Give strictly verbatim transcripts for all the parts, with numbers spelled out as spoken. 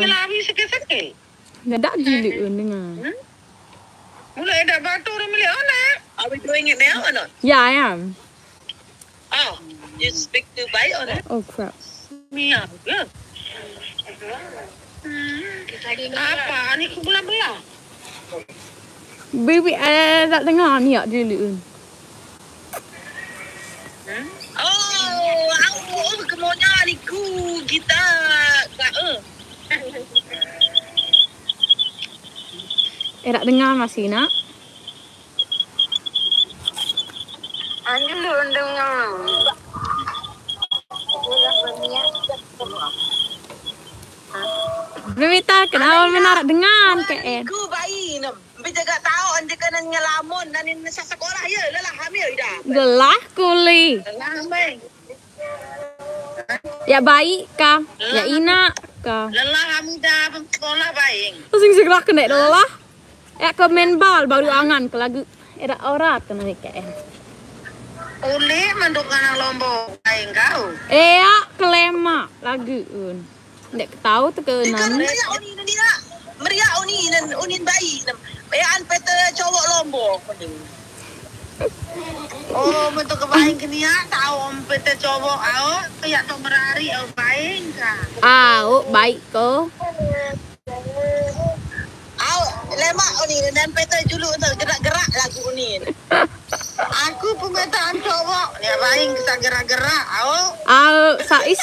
Ngelari sakit-sakit. Dadak gila dengar. Mula dah batur milik anak. Are we doing it now or not? Yeah, I am. Oh, you speak to Baik or not? Oh crap. Mia, ya. Apa ni ku belah-belah? Baby, eh, tak dengar ni yak dulu. Oh, aku kemonya ni ku kita. Kak, eh. Eh, tak dengar masih nak? Anjir lu dengar. Berita kenapa menarik dengan K N? Ku bayi nem. Bi jaga tahu anja kanan ngelamun dan ini sa sekolah ya. Lelah hamil dah. Lelah kuli. Lelah mai. Ya baik kah? Ya inak kah? Lelah hamil dah sekolah baik. Sing segera kena lelah. Ya ke main bal baru angan ke lagu. Era ora kena ni K N. Uli manduk anak lombok baik kau. Eh, ya kelema lagu un. Ndak ketahu tu ke nan. Meriah uni dia. Meriah uni nan unin bayi. Bayaan peta cowok lombok. Oh, bentuk kebaing kenia tahu om peta cowok au. Kayak tu merari au baing ka. Au baik ko. Au, lemak uni dan peta julu tu gerak-gerak lagu uni. Aku pemetaan cowok. Ya baing kita gerak-gerak au. Au sa'is.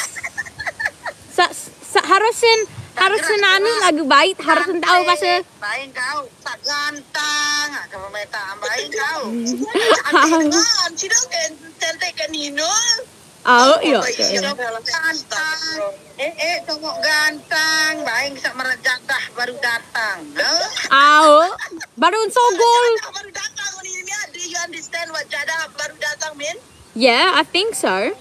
Sa, sa harusin harusin anu lagu baik harusin tahu bahasa. Baing kau tak gantang. Aku pemetaan baing kau. Cantik kan? Cantik kan Nino? Oh, iya. Gantang. Eh, eh, cowok gantang. Baing sak merajak dah baru datang. Au, baru sogol. Baru datang ni. Do you understand what jadah baru datang mean? Yeah, I think so.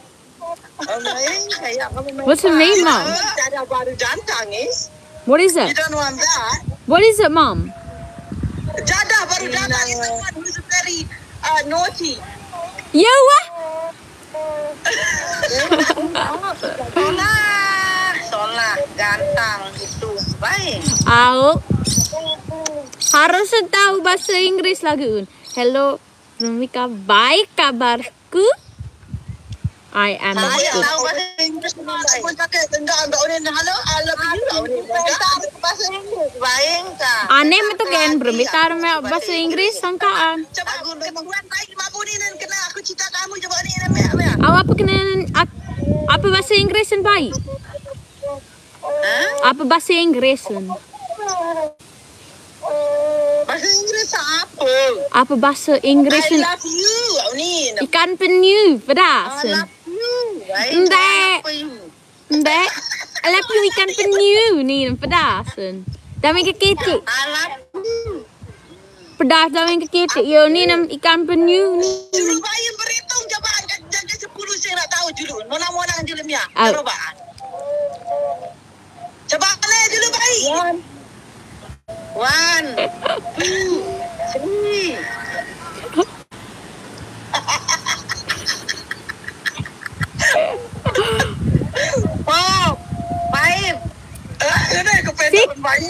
What's the name, Mom? Jadah baru datang is. What is You it? Don't want that. What is it, Mom? Jadah baru datang is the one who's very uh, naughty. Ya wah. Solah, solah, gantang itu baik. Au. Harus tahu bahasa Inggris lagi un. Hello, Rumika. Baik kabarku. I am Saya good. Tahu bahasa Inggris pun pakai enggak enggak unin hello, I love you. Unin enggak bahasa Inggris. Baik kah? Aneh tu kan berbitar me bahasa Inggris sangkaan. Coba aku memang baik mampu ni dan kena aku cinta kamu coba ni dan ya. Awak apa kena ak- apa bahasa Inggris yang baik? Apa bahasa Inggris yang? Bahasa Inggris apa? Apa bahasa Inggris I yang? Love you. Ni. Ikan penyu pedas. I love you. Baik. Ndek. Apa you? Ndek. I love you ikan penyu ni pedas. Dah main kekecek. I love you. Pedas dah main kekecek. Yo ni nam ikan penyu ni. Julu bayi berhitung coba angkat jaga sepuluh saya nak tahu julu. Mona-mona julu Mia. Au. Coba. Coba mana julu bayi? One. One. Two. Three. Four. Five. Six,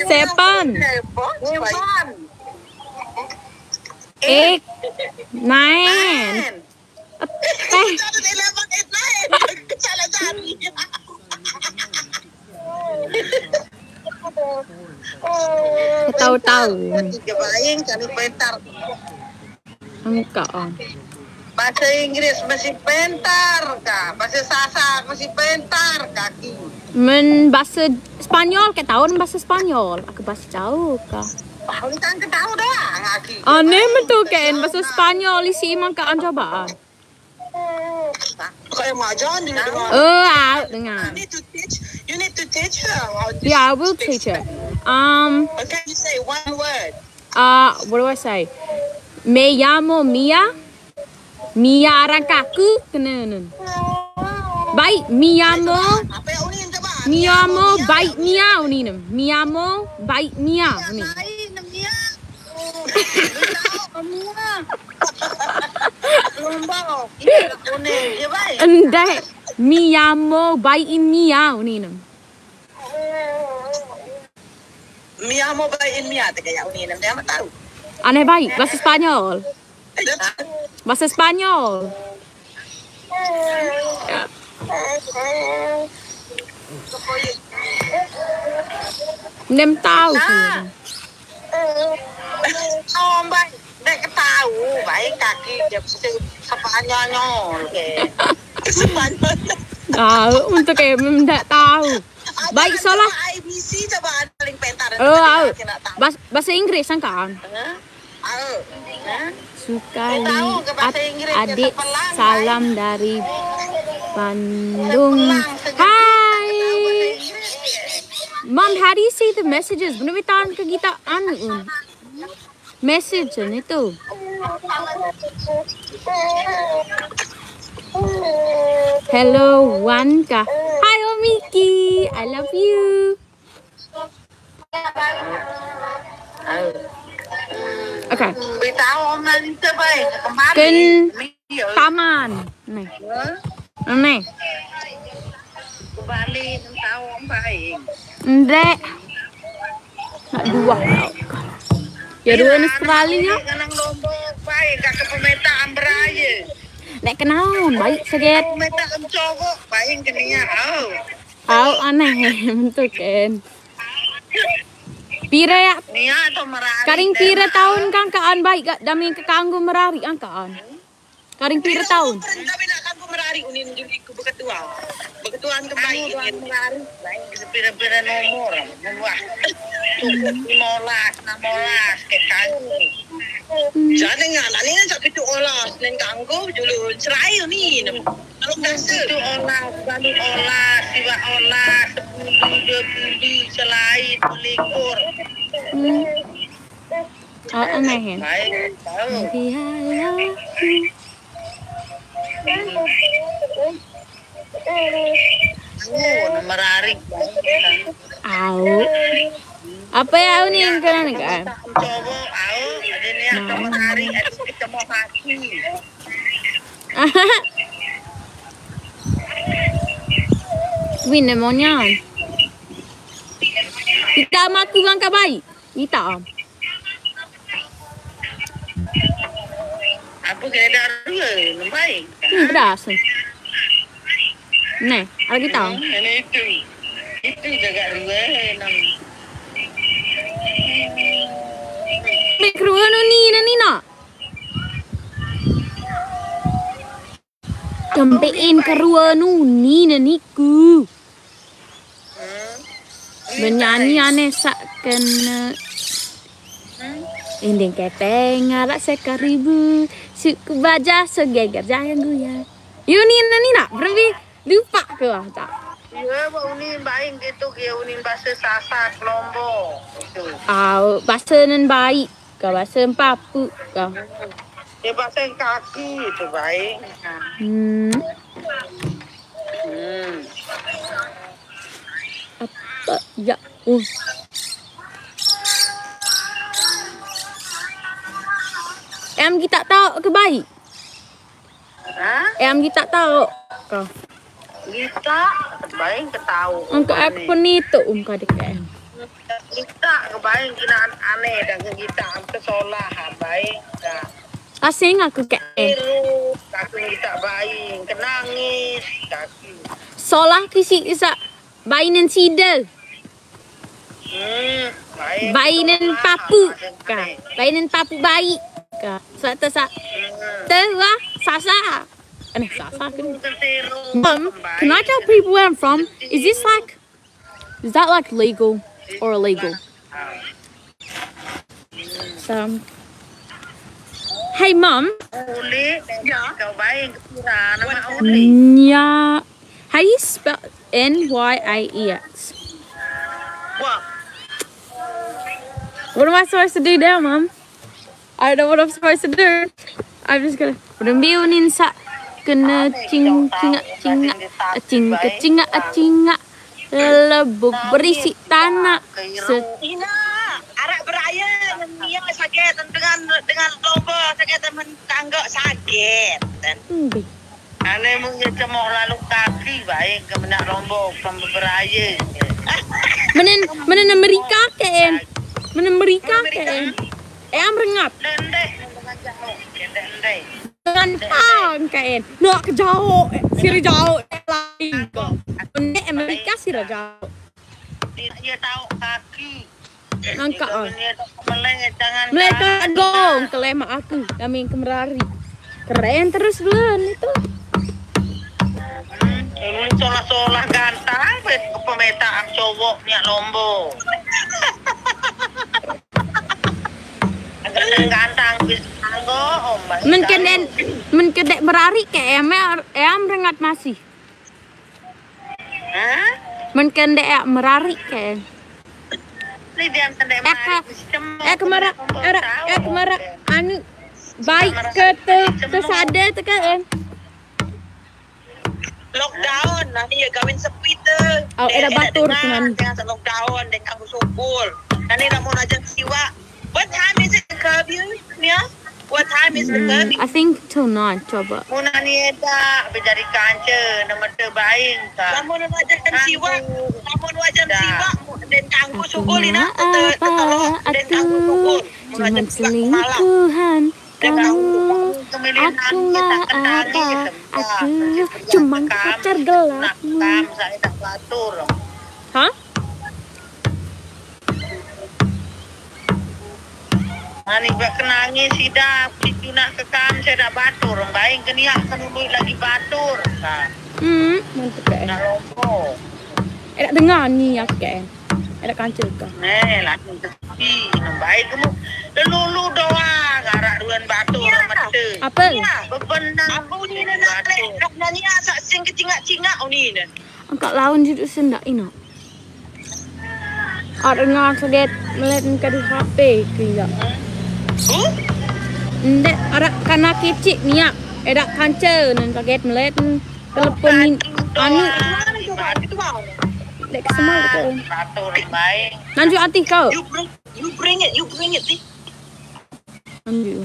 seven. Seven. Eight, nine. Nine. Eh, Eleven, eight, nine. Salah cari. tahu-tahu. Tiga baing kami pentar. Engkau. Bahasa Inggris masih pentar kah? Bahasa Sasak masih pentar kaki. Men bahasa Spanyol ke tahun bahasa Spanyol. Aku bahasa jauh kah? Wah, ini kan ketahu doang kaki. Aneh betul kan bahasa Spanyol isi makan cobaan. Kayak majan dia dengar. Oh, out dengan. You need to teach. You need to teach her how to Yeah, I will speak. Teach her. Um, Okay, you say one word. Uh, what do I say? Me llamo Mia. Mia arang kaku kena nun. Baik, me llamo. Apa yang unin coba? Me llamo baik Mia unin. Me llamo baik Mia unin. Lain Mia. Oh, tahu Mia. Lomba. Iya, unin. Ya baik. Endek. Me llamo baik Mia unin. Mia mau baik Mia tu kayak ni, nama tahu. Aneh baik, bahasa Spanyol. Bahasa Spanyol. Nem tahu sih. Oh, baik. Dek tahu, baik kaki dia mesti Spanyolnya. Oke. Spanyol. Tahu untuk kayak mendak tahu. Baik, solah. I B C coba paling pintar. Oh, tahu. Bahasa Inggris kan? Tahu. Sukali at adik salam dari Bandung. Hai. Mom, how do you see the messages? Benar tahan ke kita anu. Message ni tu. Hello, Wanka. Hi, Omiki. I love you. Okay. Beritahu Om Lali tu baik. Kemarin. Ken taman. Nih. Nih. Kembali tahu Om baik. Ndek. Nak dua. Ya dua ni sekali ya. Kanang Lombok baik kat pemetaan beraya. Nek kenaon baik seget. Pemetaan cowok baik kenia. Oh. Au aneh bentuk kan. Pira ya? Nia atau merari. Karing pira tahun kan kaan baik gak dami kekanggu merari kan kaan. Karing pira tahun. Tapi nak kanggu merari unin diriku beketua. Beketuaan kembali unin merari. Lain sepira-pira nomor. Wah. Lima belas, enam belas ke kanggu. Jadi nggak nak ni nak pitu olas neng kanggu dulu cerai ni. Kalau biasa. Pitu olas, balu olas, siwa olas, sepuluh, dua puluh, selai, dua likur. Hmm. Oh, aneh kan? Baik, tahu. Maybe I love you. Oh, merari. Au. Apa ya au ni yang kena ni kan? Cowok, au, ada ni yang merari, ada kita mau mati. Win demonya. Kita sama aku angkat baik. Kita. Apa kena dah dua, baik. Hmm, pedas ni. Nih, ada kita. Hmm, ini itu. Itu jaga dua, enam. Ni kedua nu ni, ni, ni nak. Kempein kedua nu ni, ni, ni ku. Menyanyi aneh sak kena. Inding keteng arak sekaribu. Suku baja segeger jayang guya. Yuni nani nak berbi lupa ke lah tak. Ya, buat unin baik gitu ke unin bahasa Sasak Lombok. Itu. Au, bahasa nan baik ke bahasa papu ke. Ya bahasa kaki itu baik. Hmm. Hmm. Apa ya? Uh. Em kita tahu ke baik. Ha? Em kita tahu ke. Kita baik ketahu. Engkau aku penitu um kau dekat. Kita kebaik kena aneh dan kita ke solah baik dah. Asing aku ke. Biru, kaki kita baik, kenangis, kaki. Solah kisi isa bainin sida. Hmm, baik. Bainin papu ka. Bainin papu baik ka. Sa ta sa. Te wa sasa. Aneh sasa kan. Mom, can I tell people where I'm from? Is this like, is that like legal or illegal? So, hey mom. Uli, ya, kau baik. Kira nama Uli. Nya, how do you spell N Y A E X? Wah, What am I supposed to do now, mom? I don't know what I'm supposed to do. I'm just gonna. Udah biunin sa kena cing cing cing cing cing cing lebuk berisi tanah. Se- Ina, arak beraya, Nia sakit dengan dengan Lombok, sakit teman tangga sakit. Hmm, Aneh mung ya cemok lalu kaki baik ke menak Lombok sampai beraya. Menen menen Amerika ke em. Mena Amerika ke en. Eh, am rengat. Ndai, ndai, dengan jauh. Ndai, ndai. Dengan tang ke en. Nak ke jauh, eh, siri jauh, eh, lain ke. Ndai Amerika sira jauh. Dia tahu kaki. Nangka ah. Melek tangan. Melek tangan dong, kelai mak aku. Kami ke merari. Keren terus bulan itu. Hmm, ini solah-solah gantang, weh, pemetaan cowok nyak lombo. Gantang-gantang bis anggo, oh, Mbak. Men kedek, men kedek merari ke em, em rengat masih. Hah? Men kedek ya merari ke. Ni dia kedek merari. Eh, kemara, era, eh, kemara, anu, baik ke te, te sada te ke en. Lockdown, nah, iya, kawin sepi te. Oh, eh, era eh, batur dengar, dengan lockdown, dengan aku sukul. Nanti nak mau ngajak siwa. What time is it curfew, Mia? What time is the curfew? I think till nine, coba. Mun ani eda, bejari kanca, nama te baing ka. Lamun wajan siwa, lamun wajan siwa, den kanggo sugul ina, te-, te-, telok, den kanggo sugul. Mun wajan siwa malam. Cuman selingkuhan kamu. Aku nggak ada, aku cuma pacar gelapmu. Hah? Ani bak kenangi sida, cucu nak kekam, saya dak batur. Baing keniak kenului lagi batur. Nah. Hmm, mantap, Kak. Nak lompo. Eh, dak dengar ni aku, Kak. Eh, dak kancil kah? Eh, lagi sepi. Baik kamu. Lelulu doang, arak ruan batur mata. Apa? Bebenang. Apa ni nak nak nyanyi asak sing kecingak-cingak ni. Angkat lawan juduk sendak ina. Ora ngak saget melet kadu H P ku ya. Huh? Ndek, ora kana kecik niak. Edak kanca nan saget melet telepon ni anu. Dek kesemal tu. Nanti anti kau. You bring, you bring it, you bring it, Ti. Nanti.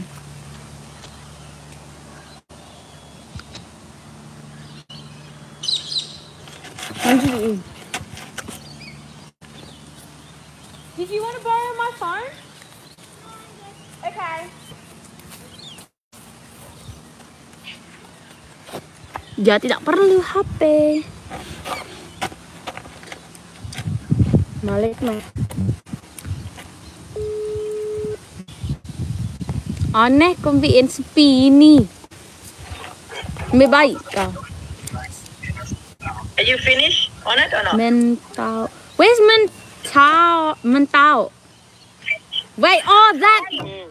Nanti. Did you want to borrow my phone? Okay. Dia tidak perlu H P. Malik mah. Aneh, kumpiin sepi ni. Lebih baik kau. Are you finished on it or not? Mentau. Where's mentau? Mentau. Wait, oh, that,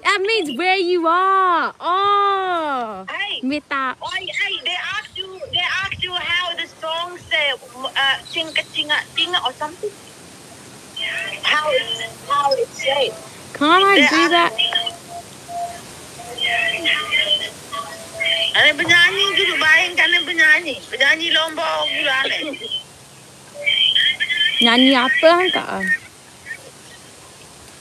that means where you are. Oh. Hey. Mita. Oh, hey, they asked you, they asked you how the song say, uh, chinga chinga chinga or something. How it, how it say? Can't I do that? Ane penyanyi gitu, bayangkan ane penyanyi. Penyanyi Lombok gitu ane. Nyanyi apa, Kak?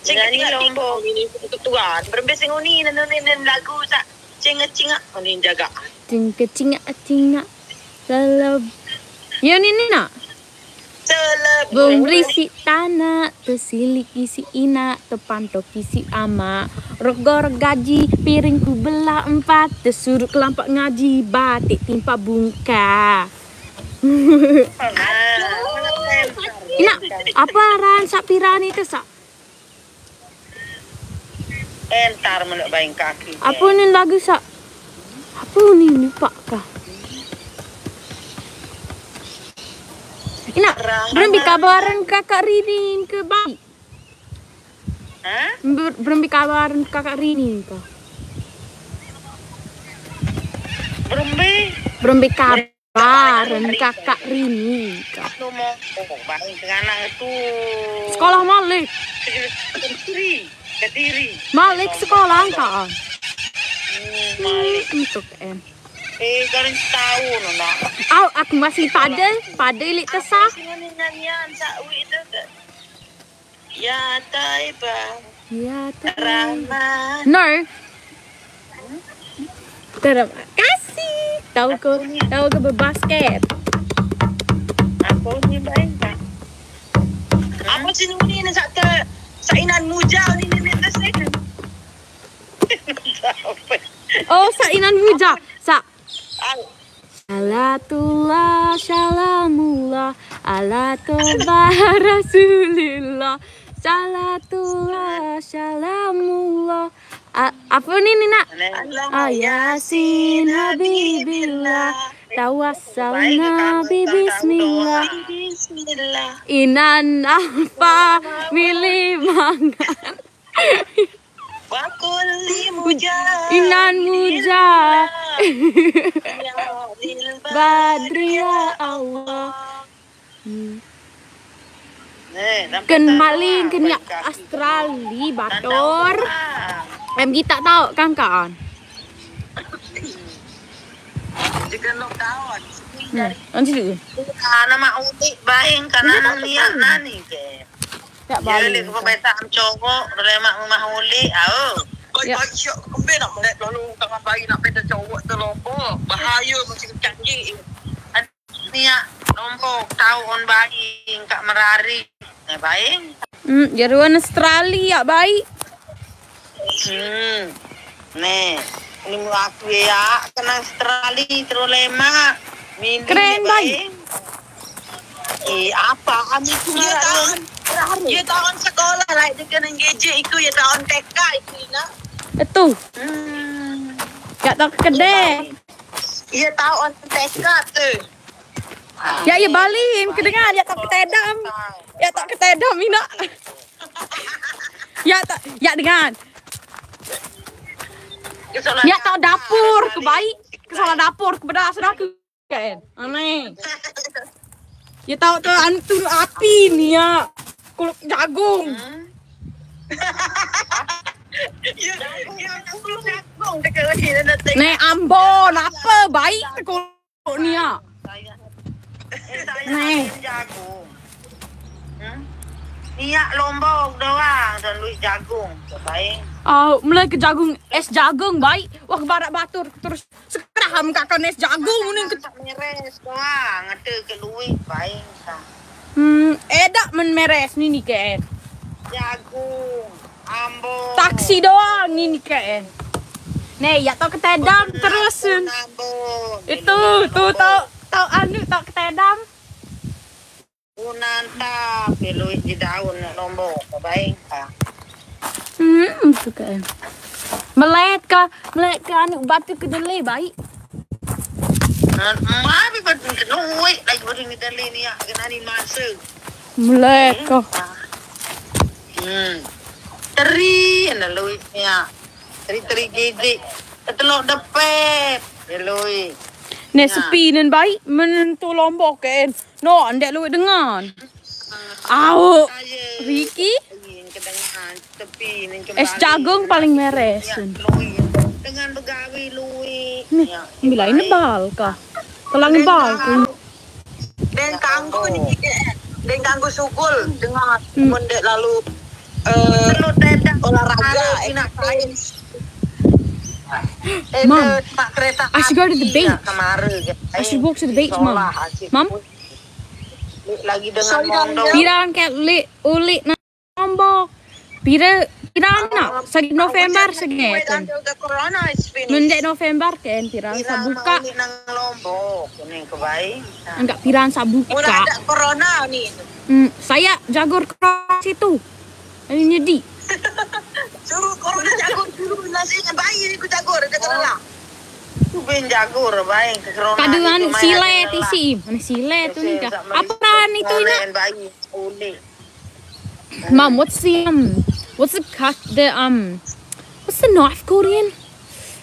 Nyanyi Lombok. Ini ketuan. Berembe sing uni, nenu, nenu lagu sak cingak-cingak, uni jaga. Cingak-cingak, cingak. Leleb. Ya, ni, ni nak. Seleb. Bung risi tanah, tesilik isi ina, tepantok isi ama. Rogor gaji, piringku belah empat, tesuruk kelampak ngaji, batik timpa bungka. Ina, apa aran sak piran itu sak? Entar menuk baing kaki. Apa ni lagu sak? Apa ni lupa kah? Ina, berembe kabaran kakak Rini ke baik? Hah? Ber-, berembe kabaran kakak Rini ke? Berembe? Berembe kabar. Bareng kakak Rini. Anu mo, oh, bareng tenganang tu. Sekolah malik. Kediri, Kediri. Malik sekolah, Kak. Hmm, malik. Untuk em. Eh, garing setahun, nak. Au, aku masih pada, pada ilik tesah. Apa sih nyanyi-nyanyian, Cak Wi itu, Kak? Ya, Taibah. Ya, Taibah. Rahman. No. Terima kasih. Tahu ke, tahu ke berbasket? Apa ni baik tak? Apa sih ni nak sak te-, Sainan Muja ni ni ni ni. Oh, sainan Muja. Sa. Salatullah, salamullah, ala toba Rasulillah. Salatullah, salamullah. A- apa ni ni nak? Ah, Yasin Habibillah. Tawassalna bi bismillah. Inan apa milih mangan. Wakul li Muja. Inan Muja. Ya lil Badri ya Allah. Hmm. Eh, nampak Ken tak maling nampak ken ya kaki. Australi Tanda bator. orang. Em kita tahu kan kan? Dia kena kawan. Hmm. Nanti dulu. Ah, nama utik baing kanan niat nani ke. Tak Dia balik. lagi kebiasaan cowok, lemak rumah ulik, au. Kau Ya. Kau syok kembali nak melihat lalu tangan bayi nak beda cowok tu lombok. Bahaya macam canggih. Niat lombok tahu on baing kat merari. Eh, baing. Hmm, jadi orang Australia baik. Hmm. Ni, ni aku ya kena Australi terus lemak. Mini Keren, ni Bang. Eh, apa? Kami cuma dia tahun, dia tahun sekolah lah. Dia kena gejek itu, dia tahun T K itu, nak. Itu. Hmm. Tak tahu kedai. Dia tahun T K tu. Ya, ya balik. Kedengar, ya tak ketedam. Ya tak ketedam, Ina. Ya tak, ya dengan. Kesalahan Ya tak dapur ke baik. Kesalahan dapur ke benda sudah ke kan. Aneh. Ya tahu tu hantu api ni ya. Kuluk jagung. Hmm. Ya, ya, aku jagung dekat lagi, dia nak tengok. Nek Ambon apa baik kuluk ni ya. Eh, saya Neh. Jagung. Hmm? Minyak lombok doang dan duit jagung. Baik. Oh, mulai ke jagung, es jagung baik. Wah, barat batur terus sekeraham kakak es jagung ni ke Tak meres doang. Ada ke duit baik. Hmm, edak men meres ni ni ke. Jagung. Ambon. Taksi doang ni ni ke. Nih, ya tau ketedam terus. Ambon. Itu tu tau tau anu tau ketedam. Unantap. Duit di daun nak lombok. Baik. Ah. Hmm, tu ke. Melet ka, melet ka anu batu kedelai baik. Mami pun duit lagi baru ni tali ni ya kena ni masa. Melet ka. Hmm. Teri anda lui ni ya. Teri-teri gidik. Telok depet. Dia lui. Nih sepi nen baik menentu lombok kan. No, andek lu dengan. Au, Ricky. Kedengaran tepi ni Es jagung paling meres. Dengan begawi lui. Nih, bila ini bal ka. Telang bal ka. Dan kanggo ni ke. Dan kanggo sugul dengan Hmm. mun dek lalu eh, olahraga, exercise. Eh, Mom, mak kereta I should go to the api beach. Nak kemara je. I should walk to the beach, Mom. Sekolah, asyik. Mom? Lagi dengan mondong. Pirang kat lik ulik na lombok. Pira, pirang nak? Sagi November sagi kan. The corona is finished. Mendek November kan pirang sa buka. Nang lombok ni kebaik. Enggak pirang sa Mula buka. Ada corona ni. Hmm, saya jagur keras itu. Ini nyedi. Suruh corona jagur dulu nasi bayi ni ku jagur dia kena lah. Tu ben jagur baik ke corona. Kada anu silet isi. Mana silet tu ni kah? Apa peran itu nak? Bayi. Unik. Mom, what's the um, what's the cut the um, what's the knife called again?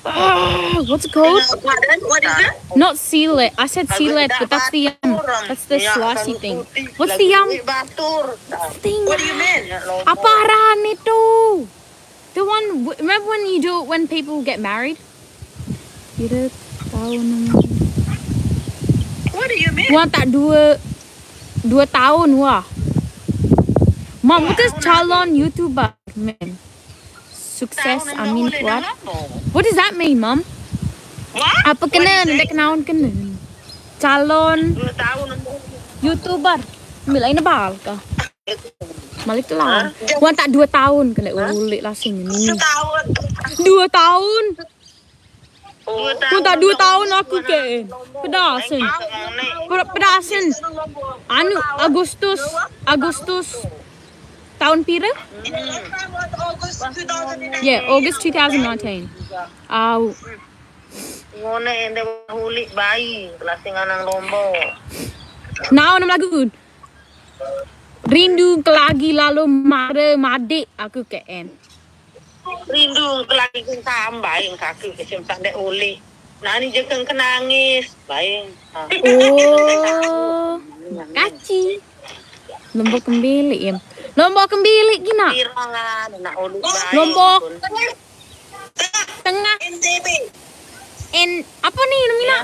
Uh, what's it called? Pardon? What is it? Not silet. I said silet, but that's the um, that's the slicey thing. What's the um Batur. thing? What do you mean? Apa aran itu? The one. W- remember when you do it when people get married? Kita tahu nama. What do you mean? Wah, tak dua dua tahun wah. Mom, what does calon YouTuber mean? Sukses, I mean what? What does that mean, Mom? What? Apa kena? Nanti kenaun kena. Calon YouTuber. Bila ini bal ka? Malik tu lah. Wan tak dua tahun kena ulik lah sini. Setahun. Dua tahun. Wan tak dua tahun aku ke. Pedasan. Pedasan. Anu Agustus, Agustus tahun pira? Yeah, August two thousand nineteen. Au. Ngone ende ulik bayi kelas nganang lombo. Naon lagu? Rindu kelagi lalu mare madik aku ke en. Rindu kelagi sambai kaki kecil tak dek ulik. Nani je keng kenangis bayi. Oh, kaci. Lombok kembili ya. Lombok kembili gina. Lombok tengah. N T B. En apa nih namanya?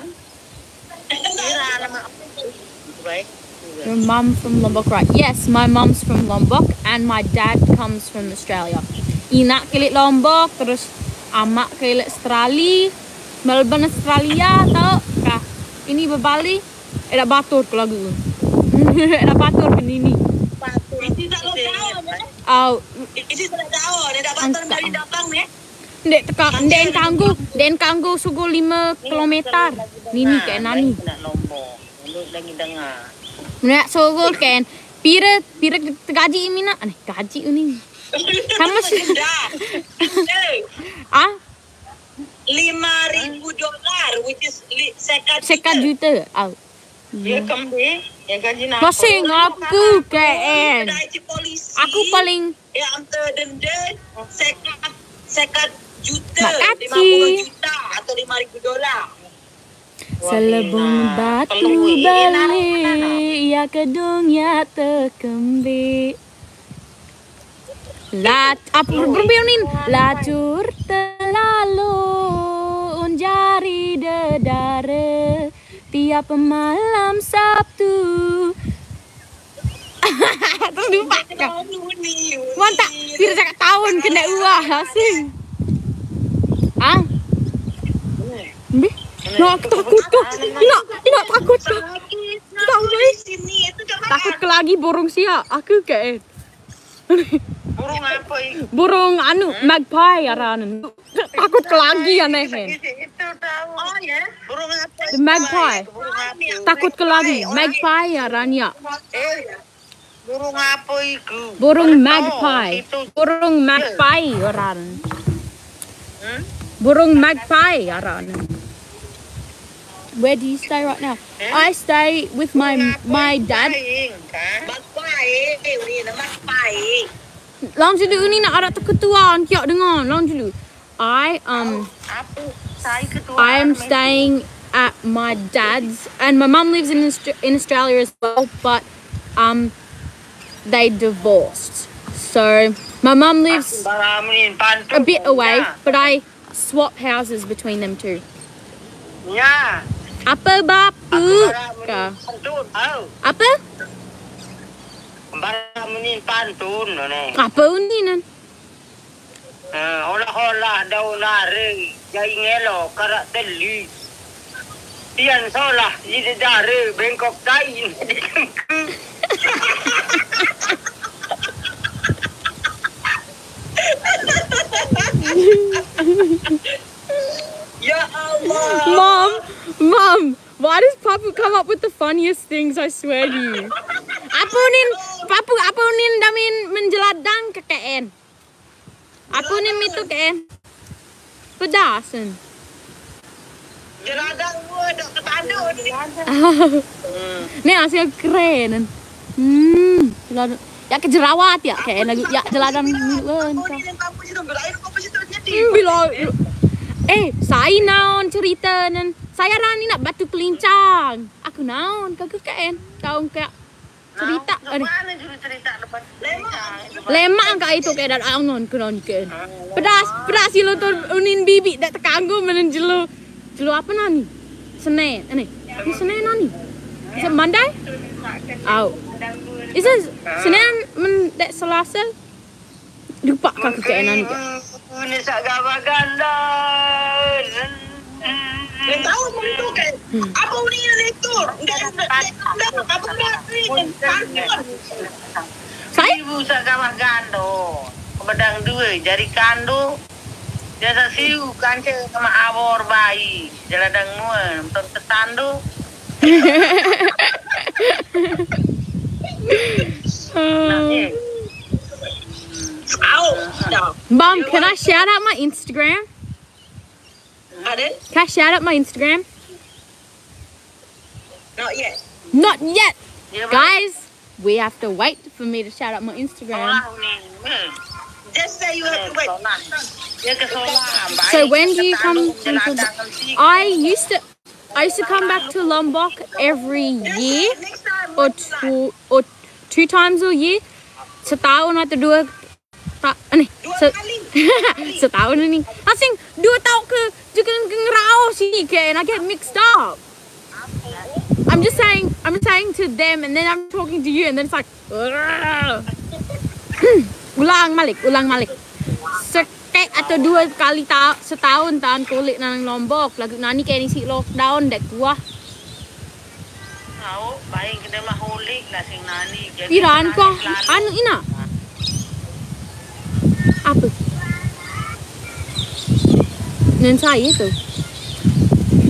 Your mom from Lombok, right? Yes, my mom's from Lombok and my dad comes from Australia. Inak kilik Lombok, terus amak kilik Australia, Melbourne Australia, tau kah? Ini bebali, ada batur ke lagu. Ada batur ke nini. Au. Isi sudah tahu, ada batur dari datang nih. Ndek teka, ndek kanggo, ndek kanggo sugo lima kilometer. Nini ke nani? Nak lombo. Nduk lagi dengar. Nak sugo ken. Pira, pira tegaji imina? Aneh, gaji uni. Kamu sih. Ah? Lima ribu dolar, which is li- sekat Sekat juta. Au. Dia kembe, ya gaji nak. Masih ngaku ke en. Aku paling Ya, amte dende sekat sekat juta, lima puluh juta atau lima ribu dolar. Selebung batu balik, ya kedung ya tekembe. Lat apa berpionin? Lacur telalu unjari dedare tiap malam Sabtu. Terus lupa kak. Mantap, pira cakap tahun kena uah asing. Ah? Mbih? Nak takut kau. Nak, nak takut kau. Tahu baik. Takut ke lagi burung sia. Aku ke. Burung apa itu? Burung anu magpie aranan. Takut ke lagi aneh. Itu tahu. Oh ya. Burung apa? The magpie. Takut ke lagi magpie aranan. Eh, burung apa itu? Burung magpie. Burung magpie orang. Burung magpie orang. Where do you stay right now? I stay with my my dad. Magpie, ini magpie. Long dulu ni nak arah tu ketuaan kiak dengar. Long dulu. I um I am staying at my dad's, and my mum lives in Aust- in Australia as well, but um they divorced. So my mum lives a bit away, but I swap houses between them two. Ya. Apa bapu ka? Apa? Bara menin pantun ne. Apa uninan? Eh, olah-olah daun are, jai ngelo karak teli. Tian solah ide dare bengkok tai. Ya Allah. Mom, mom, why does Papu come up with the funniest things? I swear to you. Apa unin, Papu, apa unin damin menjeladang ke K N? Apa unin mitu K N? Pedas kan? Jeladang gua dok ketanduk ni. Ni hasil keren. Hmm, jeladang. Ya ke jerawat ya kayak lagu ya jeladang ni kan. Hmm, bila eh saya naon cerita nan saya rani nak batu kelincang. Aku naon kagak kayak tahu kayak cerita. Mana juru cerita depan? Lemak angka itu kayak dan angon kenon ke. Pedas pedas silo tu unin bibi dak tekanggo menen jelo. Jelo apa nani? Senin, ini. Ini Senin nani? Is it Monday? Au. Is it Senin men dek Selasa? Lupa kak ke nani ke? Ini sak gawa ganda. Tahu mentu ke? Apa uni itu? Enggak enggak apa enggak. Saya Ibu sa kamah gando. Bedang dua jari kando. Biasa siu kance sama awor bayi. Jaladang nua nonton tetandu. Nah, eh. Mom, can I shout out my Instagram? Pardon? Can I shout out my Instagram? Not yet. Not yet, Ya, Bang. Guys. We have to wait for me to shout out my Instagram. Sekolah ni. Hmm. Just say you have to wait. Sekolah. Dia ke sekolah. So when do you come? When comes, I used to, I used to come back to Lombok every year Next time, or two or two times a year. Setahun atau dua ta, ni, dua se, kali. Setahun ni. Asing dua tahun ke juga ngerau sini ke, and I get mixed up. I'm just saying, I'm saying to them, and then I'm talking to you, and then it's like, "Ugh." Ulang malik, ulang malik. Sekek atau dua kali ta, setahun tahan kulit nang Lombok, lagu nani kayak isi lockdown dek kuah. Tahu, baik kita mah holik lah sing nani. Jadi Piran nani kuah selalu. Anu ina. Apa? Nan saya tu.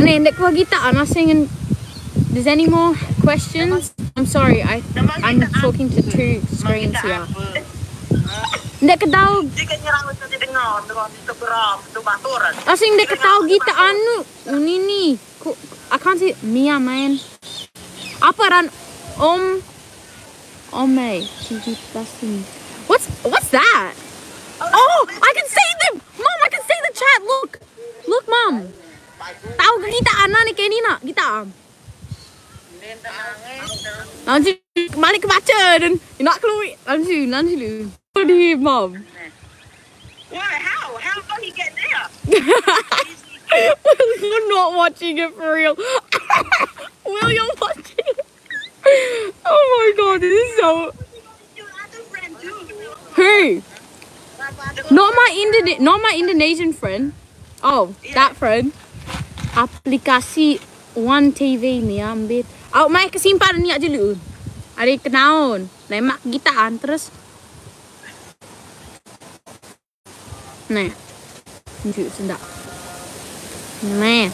Ni, dek kuah kita, I'm not saying. There's any more questions? I'm sorry, I I'm talking to two screens here. Dek kedau Jika nyerang itu didengar, dengan itu geram, itu baturan. Asing dek kedau kita anu. Ini ni. Ku, I can't see Mia, man. Apa ran Om Ome T V plus ini. What's what's that? Oh, I can see them. Mom, I can see the chat. Look. Look, Mom. Tahu ke kita anak ni kini nak? Kita am. Nanti balik ke baca dan nak keluar. Nanti, nanti lu. Di Mom. Why? How? How did he get there? We're not watching it for real. Will, you're watching it. Oh my god, this is so. Your other friend too. Hey, not my Indone- not my Indonesian friend. Oh, that friend. Aplikasi One T V ni ambil. Au mai kesimpan ni aja lu. Ada kenaon. Lemak gitaan terus. Nah. Tunjuk sendak. Nah.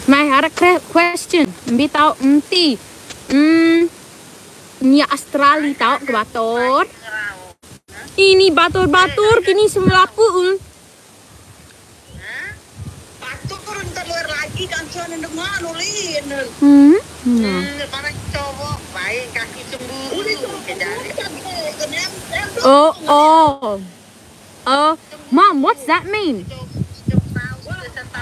Mai, ada que- question. Mbi tahu enti. Hmm. Ni Australia tahu ke batur. Ini batur-batur kini semua lapu. Batur turun keluar lagi kan cuman dengan ulin. Hmm. Nah. Hmm, para cowok baik kaki cemburu ke jari. Oh, oh. Oh, Mom, what's that mean?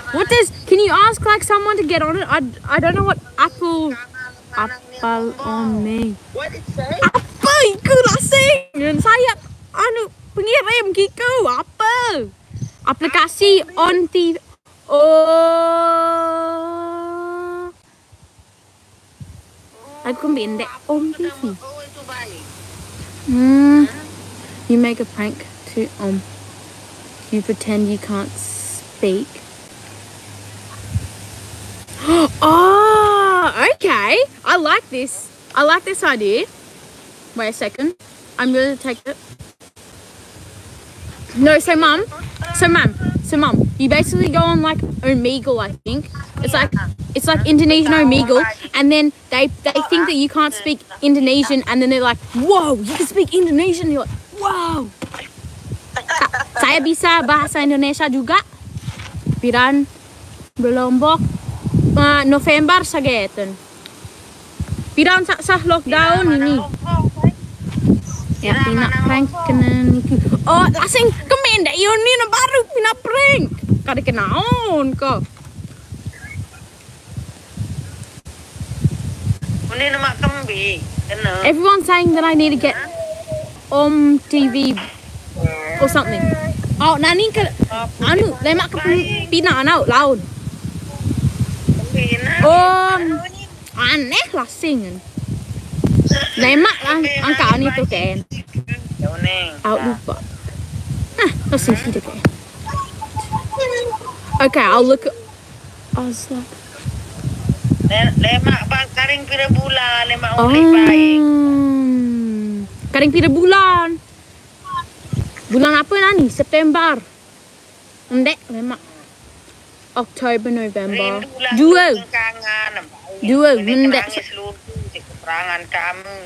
What does? Can you ask like someone to get on it? I, I don't know what apple apple on me. What it say? Apa iku lah sing? Yang saya anu pengirim kiku apa? Aplikasi on T V. Oh. Aku ambil dek Om T V. Oh, itu baik. Hmm. You make a prank to Om. You pretend you can't speak. Oh, okay. I like this. I like this idea. Wait a second. I'm gonna take it. No, so mum, so mum, so mum, you basically go on like Omegle, I think. It's like it's like Indonesian Omegle, and then they they think that you can't speak Indonesian, and then they're like, "Whoa, you can speak Indonesian!" You're like, "Wow." Sa- saya bisa bahasa Indonesia juga. Piran Belombok, uh, November sageten. Piran sah lockdown ini. Ya, pina prank kena niku. Oh, asing kemen dek Yuni na baru pina prank. Kada kenaon ko. Ini nama kembi. Kena. Everyone's saying that I need to get Om T V or something. Oh, nani ke anu lemak ke pina anau laun. Kembi na. Om aneh lah sing. Lemak lang angka ani tu kan. Yauning. Au lupa. Ah, no sing sih kan. Okay, I'll look. I was like, Le- Lemak bang karing pira bula lemak uli baik. Um, Ring pira bulan? Bulan apa nani? September. Ndek lemak. October, November. Dua. Dua, mendek. Nangis lulu di keterangan kamu.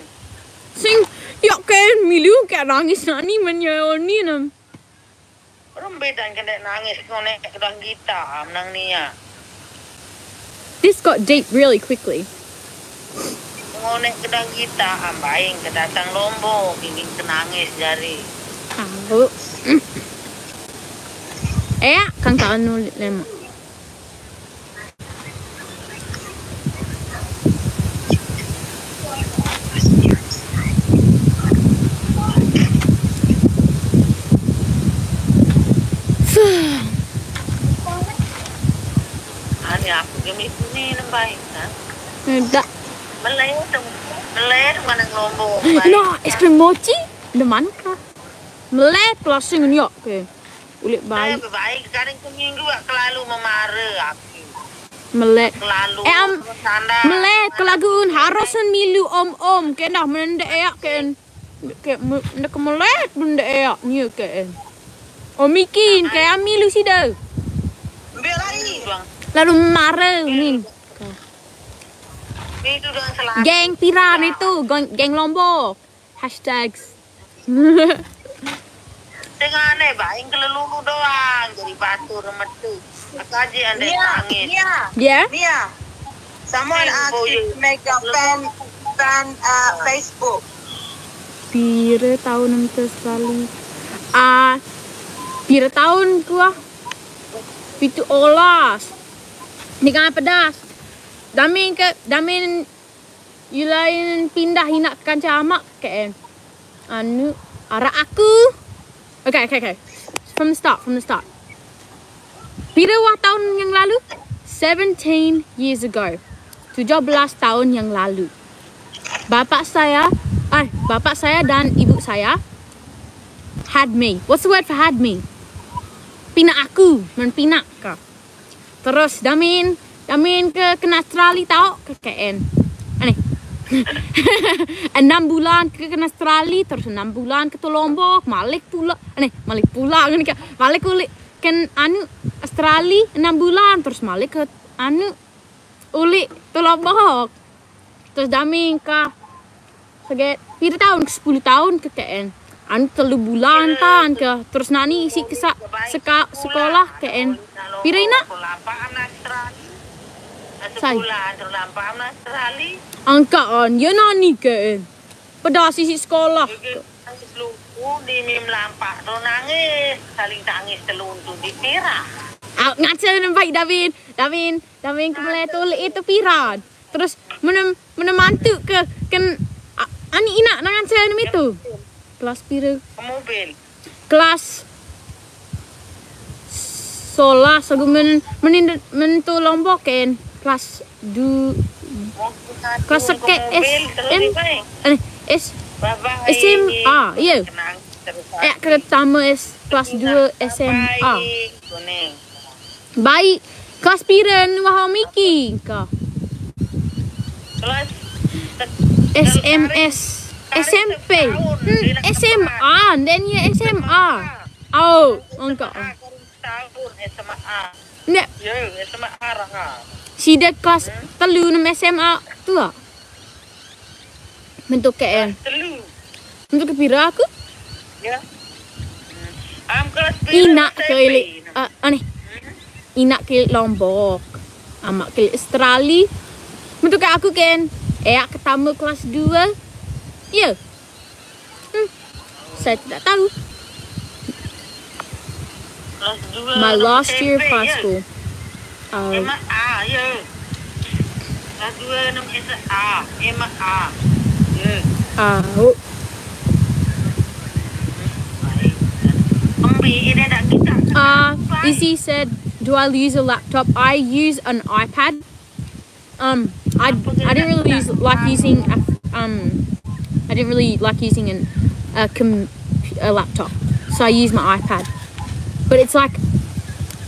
Sing, ya kan, milu kayak nangis nani menyoni nam. Orang bedan kena nangis ngonek kedang kita menang nia. This got deep really quickly. Ngonek kedang kita ambaing kedatang Lombok, ini kenangis jari. Tahu. Eh, kan tahu nulit lemak. Ani aku gemi ni nembai kan. Dak. Melai tu, melai tu mana ngelombok. No, es krim mochi, deman kah? Melai kelasing nyok ke. Ulik baik. Baik, kadang seminggu kelalu memara aku. Melek. Kelalu. Eh, am, melek kelagun harus milu om-om. Kena mendek eak ken. Ke, ndak kemelet benda eak nya ken. Om Mikin, kayak milu sida. Lalu mara ni. Geng Piran itu, geng, geng Lombok. Hashtags. Tengah aneh, baing kelelulu doang jadi batur metu. Aku aja andai Nia, angin. Nia. Ya? Nia. Someone asked you to make a fan, fan uh, Facebook. Pira tahun ente sekali? Ah, pira tahun kuah? Pitu olas. Ni kan pedas. Damin ke, damin Yulain pindah inak kanca amak ke en. Anu, arak aku. Okay, okay, okay. From the start, from the start. Pira wah tahun yang lalu? Seventeen years ago. Tujuh belas tahun yang lalu. Bapak saya, eh, bapak saya dan ibu saya had me. What's the word for had me? Pinak aku, men pinak ka. Terus damin, damin ke kena Australia tau ke K N. Aneh. Enam bulan ke kena Australia, terus enam bulan ke tu Lombok, malik pula. Aneh, malik pula ngene ke. Malik ulik ken anu Australia enam bulan, terus malik ke anu ulik tu Lombok. Terus damin ka seget pira tahun ke sepuluh tahun ke K N. Anu telu bulan tan ke. Terus nani isi ke sa, seka, sekolah K N. Pira ina? Sai. Angka an, ya nani K N. Pedas isi sekolah. Nangis luku di mim lampak tu nangis. Saling tangis teluntu di pira. Ah, ngaca nampak Davin. Davin, Davin kemelai tu itu piran. Terus menem, menem mantu ke ken a, ani ina nangan saya nem itu. Kelas pira? Mobil. Kelas solas aku men menin mentu Lombok ken kelas du kelas seket S M eh, S S M A ya. Eh, pertama S kelas dua S M A. Baik. Kelas pira wahai Miki ka? Kelas S M S S M P. Hmm, S M A, dan ya S M A. Oh, engkau. Nek. Ya, S M A. Sida kelas telu nem S M A tu ah. Bentuk K N. Telu. Bentuk ke pira aku? Ya. Am kelas pira? Inak ke ilik, ah, aneh. Inak ke ilik Lombok. Amak ke ilik Australia. Bentuk ke aku kan. Eh, aku tamu kelas dua. Ya. Hmm. Saya tidak tahu. Kelas dua. My last year of high school. Uh, M A, ya. Kelas dua enam S A, M A. Ya. Oh. Baik. Kembi ini ada kita. Uh, Izzy said, "Do I use a laptop?" I use an iPad. Um, I, I didn't really use, like using a, um, I didn't really like using an, a, com, a laptop, so I use my iPad. But it's like,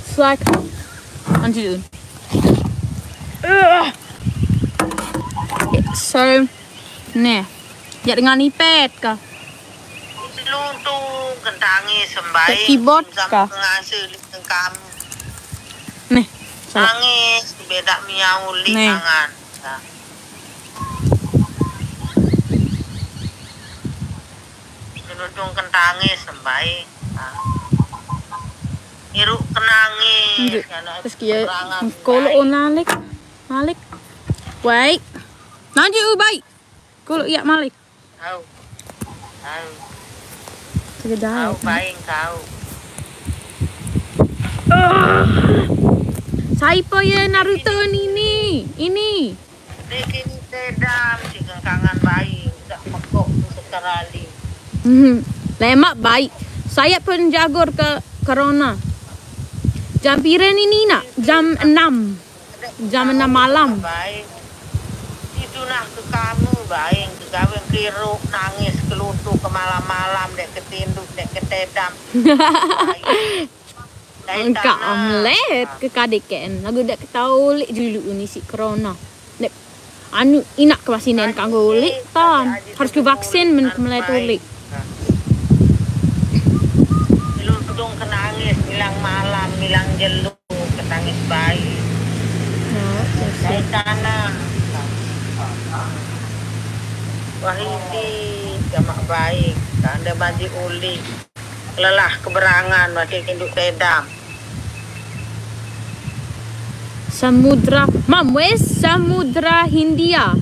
it's like, undo. Ugh. So, nah, ya dengan iPad kah? Luntung kentangis sembaik. Keyboard kah? Ngasuh kami. Nih, salah. Nangis beda miau li Nih. Angan. Luntung kentangis sembaik. Iruk kenangis. Terus kia kolok on Malik. Malik. Wait. Nanti ubai. Kolok iya Malik. Tahu. Tahu. Sekedar. Tahu baing tahu. Siapa ya Naruto ini? Ini. Dia kini tedam si kengkangan baing. Tak mekok tu sekarali. Hmm. Lemak baik. Saya pun jagur ke corona. Jam pira ini nak? Jam enam. Jam enam malam. Baing. Itu nah ke kamu baing ke gawin keruk nangis kelutu ke malam-malam dek ketinduk dek ketedam. Engkak omelet ke kadek kan. Lagu dek ketawa ulik dulu ni si corona. Dek anu inak ke masih nen kanggo ulik tan. Harus ke vaksin men kemelet ulik. Luntung kenangis bilang malam bilang jelu ketangis bayi. Dari tanah. Wahidi jamak baik. Tanda maji uli. Lelah keberangan masih induk tedam. Samudra. Mom, where's Samudra Hindia?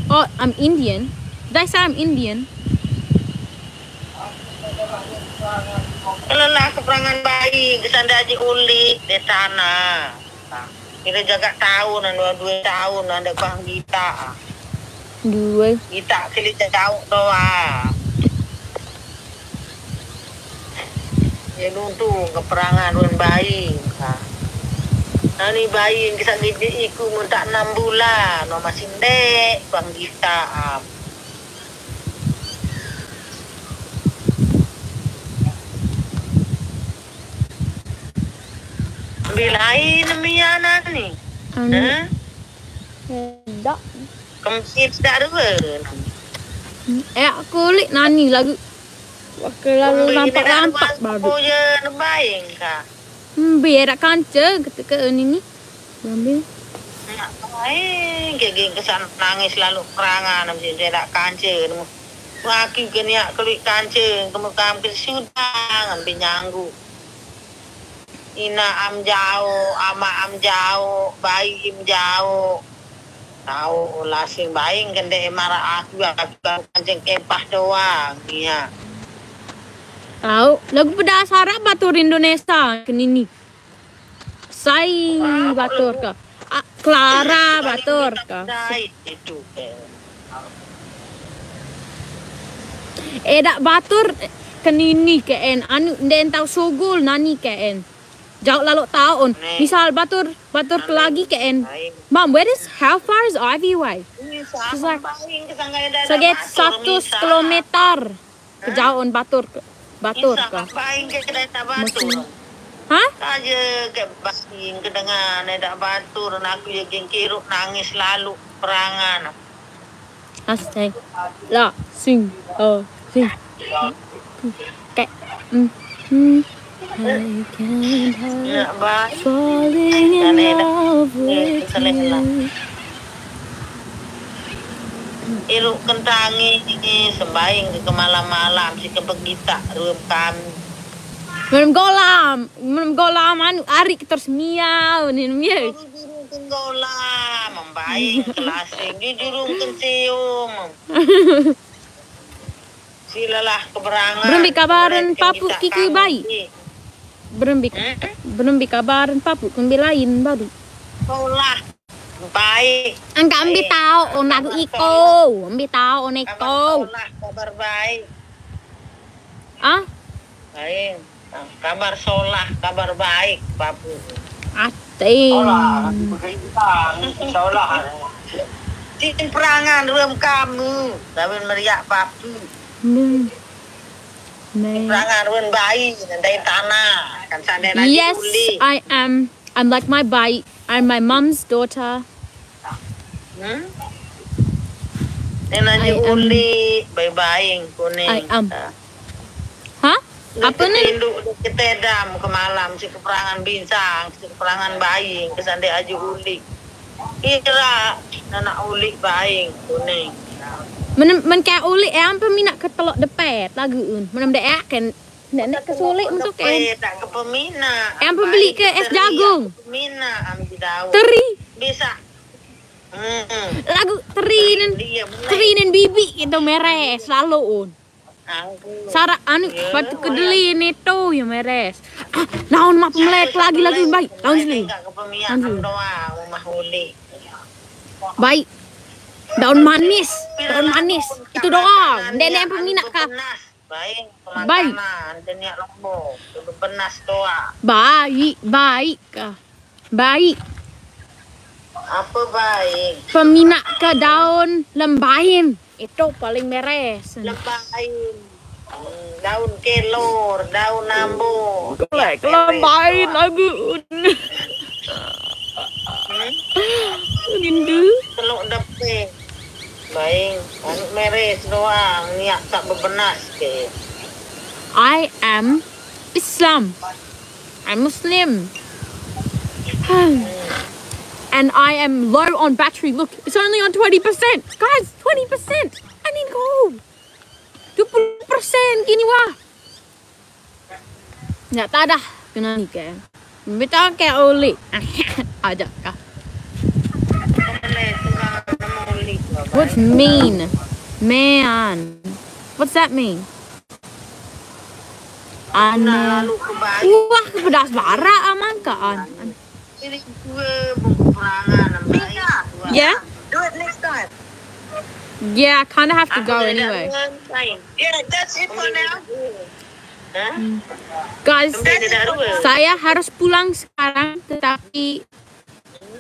Oh, I'm Indian. Did I say I'm Indian? Lelah keberangan bayi, kesanda aja uli di tanah. Kita jaga tahun, dua dua tahun, ada bang kita. Dua. Kita kili jauh doa. Ya nuntu keperangan wan bayi. Nani bayi kisah gigi iku mentak enam bulan, no masih ndek bang kita. Ambil lain miana ni. Anu. Hah? Tidak. Kempit dak dua. Eh, aku ulik nani lagu. Wah, lalu nampak-nampak baru. Oh ya, baing kah? Hmm, biar kanca ketika ini ni. Ambil. Nak main gigi kesan nangis lalu perangan mesti dia dak kanca. Waki keniak keluik kanca, kemukam ke sudah ngambil nyanggu. Ina am jauh, ama am jauh, bayi im jauh. Tahu lasing baing kendek marah aku, aku kancing kepah doang. Iya. Tahu lagu pedas harap batur Indonesia kenini. Sai batur ka. Ah, Clara batur ka. Sai itu ke. Eh, dak batur kenini ke en. Anu, nden tau sugul nani ke en. Jauh lalu tahun. Misal batur, batur ke lagi ke en. Mom, where is, how far is Ivy Way? She's like, sekitar seratus kilometer. Kejauhan batur ke. Batur ke. Baing ke dah tak batur. Hah? Aja ke baing ke dengan dah batur. Aku ya geng kiruk nangis lalu perangan. Asai. La, sing. Oh, sing. Kayak. Hmm. Hmm. I can't help Nak baik. falling in Aneh dah. love Eh, with saling lah. you. Iruk kentangi sembaing ke malam-malam si kebegitak ruam kami. Belum golam, belum golam anu ari terus miau ni miau. Jujurung tenggolam, membaing kelasing, jujurung kencium. Silalah keberangan. Belum dikabaran papu kiki baik. Belum bi, belum dikabaran papu kembi lain baru. Sekolah baik. Enggak ambil tahu on aku iko, ambil tahu on Kabar iko. Sekolah, kabar baik. Ah, Baik. Nah, kabar solah, kabar baik, papu. Ating. Solah. Tim perangan ruam kamu, kawin meriak papu. Hmm. Nih. Perangan ruam bayi, nanti tanah, kan sana nanti Yes, uli. I am. I'm like my bite. I'm my mom's daughter. Hmm? Dia nanya I am- uli, baik-baik kuning. I am. Ah. Apa ni? Tinduk kita dam ke malam, si keperangan binsang, si keperangan baing, ke sandai aju ulik. Kira anak ulik baing kuning. Men men ka ulik eh, ampe mina ke telok depet lagu un. Menem dek akan nek nek ke sulik untuk kan. Tak ke pemina. Ampe beli ke es jagung. Pemina ambil daun. Teri. Bisa. Hmm. Lagu teri nen. Dia mulai. Teri nen bibi gitu mere selalu un. Aku. Sarak anu batu kedeli ni tu ya meres. Ah, naon mak pemelet lagi lagu baik. Lawan sini. Enggak ke pemiak doang rumah ulik. Baik. Daun manis, daun manis. Itu doang. Dek dek peminak kah? Benas. Baik. Baik. Makanan. Deniak lombok. Benas doang. Baik, baik kah? Baik. Apa baik? Peminak ke daun lembain. Itu paling meres. Lembain. Hmm, daun kelor, daun ambo. Kelek lembain lagu. Rindu. Teluk depe. Baik. Anu meres doang. Niat tak bebenas ke. I am Islam. I'm Muslim. And I am low on battery. Look, it's only on twenty percent. Guys, twenty percent. I need to go. Dua puluh persen kini wah. Nggak tahu dah kena ni ke. Betul ke ulik. Aja kah. Boleh tukang nemu ulik lah. What's mean? Man. What's that mean? Aneh. Lalu ke baik. Wah, pedas barak aman kan. Ini gue buku perangan. Baik. Yeah? Do it next time. Yeah, I kind of have to go anyway. Yeah, that's it for now. Hah? Guys, Kembali dah dua. Saya harus pulang sekarang, tetapi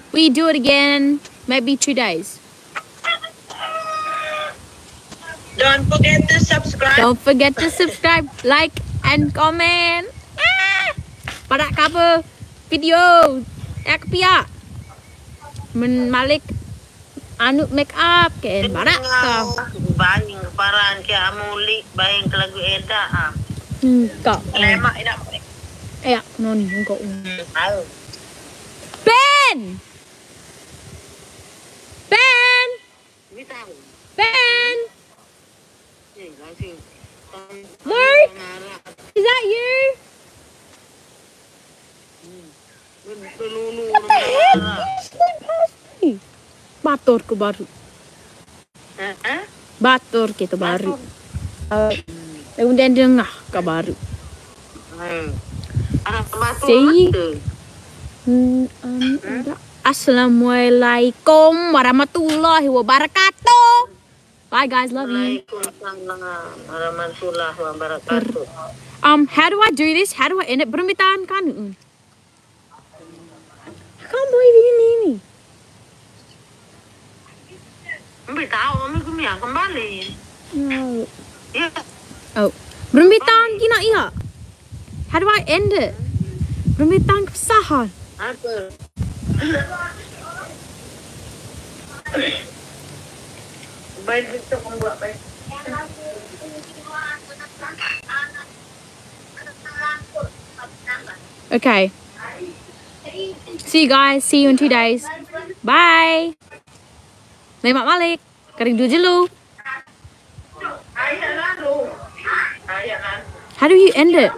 we do it again maybe two days. Don't forget to subscribe. Don't forget to subscribe, like, and comment. Ah! Pada cover video. Eh, kepiak. Men malik anu make up ke barak kau. Baing ke paran ke amulik, baing ke lagu edak ah. Hmm, kau. Lemak enak. Eh, non kau. Tahu. Ben. Ben. Bintang. Ben. Eh, langsung. Word. Is that you? Pelulu. Batur ke baru. Hah? Batur kita baru. Uh, kemudian dengah ke baru. Hmm. Anak batur Sei. Mata. Hmm, um, enggak. Assalamualaikum warahmatullahi wabarakatuh. Bye guys, love you. Waalaikumsalam warahmatullahi wabarakatuh. Um, how do I do this? How do I end it? Berembitan kan? Mm. I can't believe ini ini. Ambil tahu kami kami kembali. No. Ya. Oh, berembitan kina iya. How do I end it? Berembitan kesahan. Apa? Baik untuk membuat baik. Okay. See you guys. See you in two days. Bye. Lemak malik. Kering dulu jelu. Ayah lalu. Ayah lalu. How do you end it?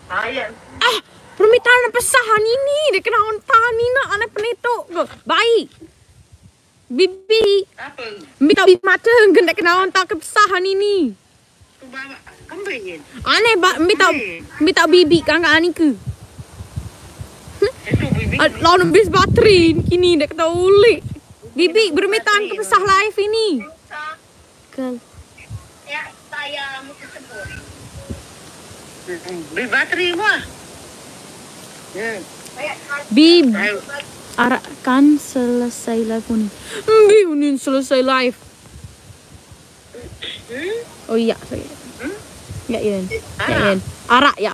Ayah. Ah, permintaan pesahan ini dia kena ontan ni nak anak penetok ke. Baik. Bibi, Apa? minta bibi mata ke nak kena ontan ke pesahan ini. Tu bawa kembali. Aneh ba minta minta bibi kangka ani ke. Itu bibi. Ah, lawan bis bateri kini dia kena ulik. Bibi bermintaan ke pesah live ini. Ke Ya, saya muka sebut. Beli bateri mah. Hmm. Bib Ayo. Arak kan selesai live ni. Bi unin selesai live. Hmm? Oh iya, sorry. Hmm? Ya, Ian. Ya, Arak. Ian. Arak ya.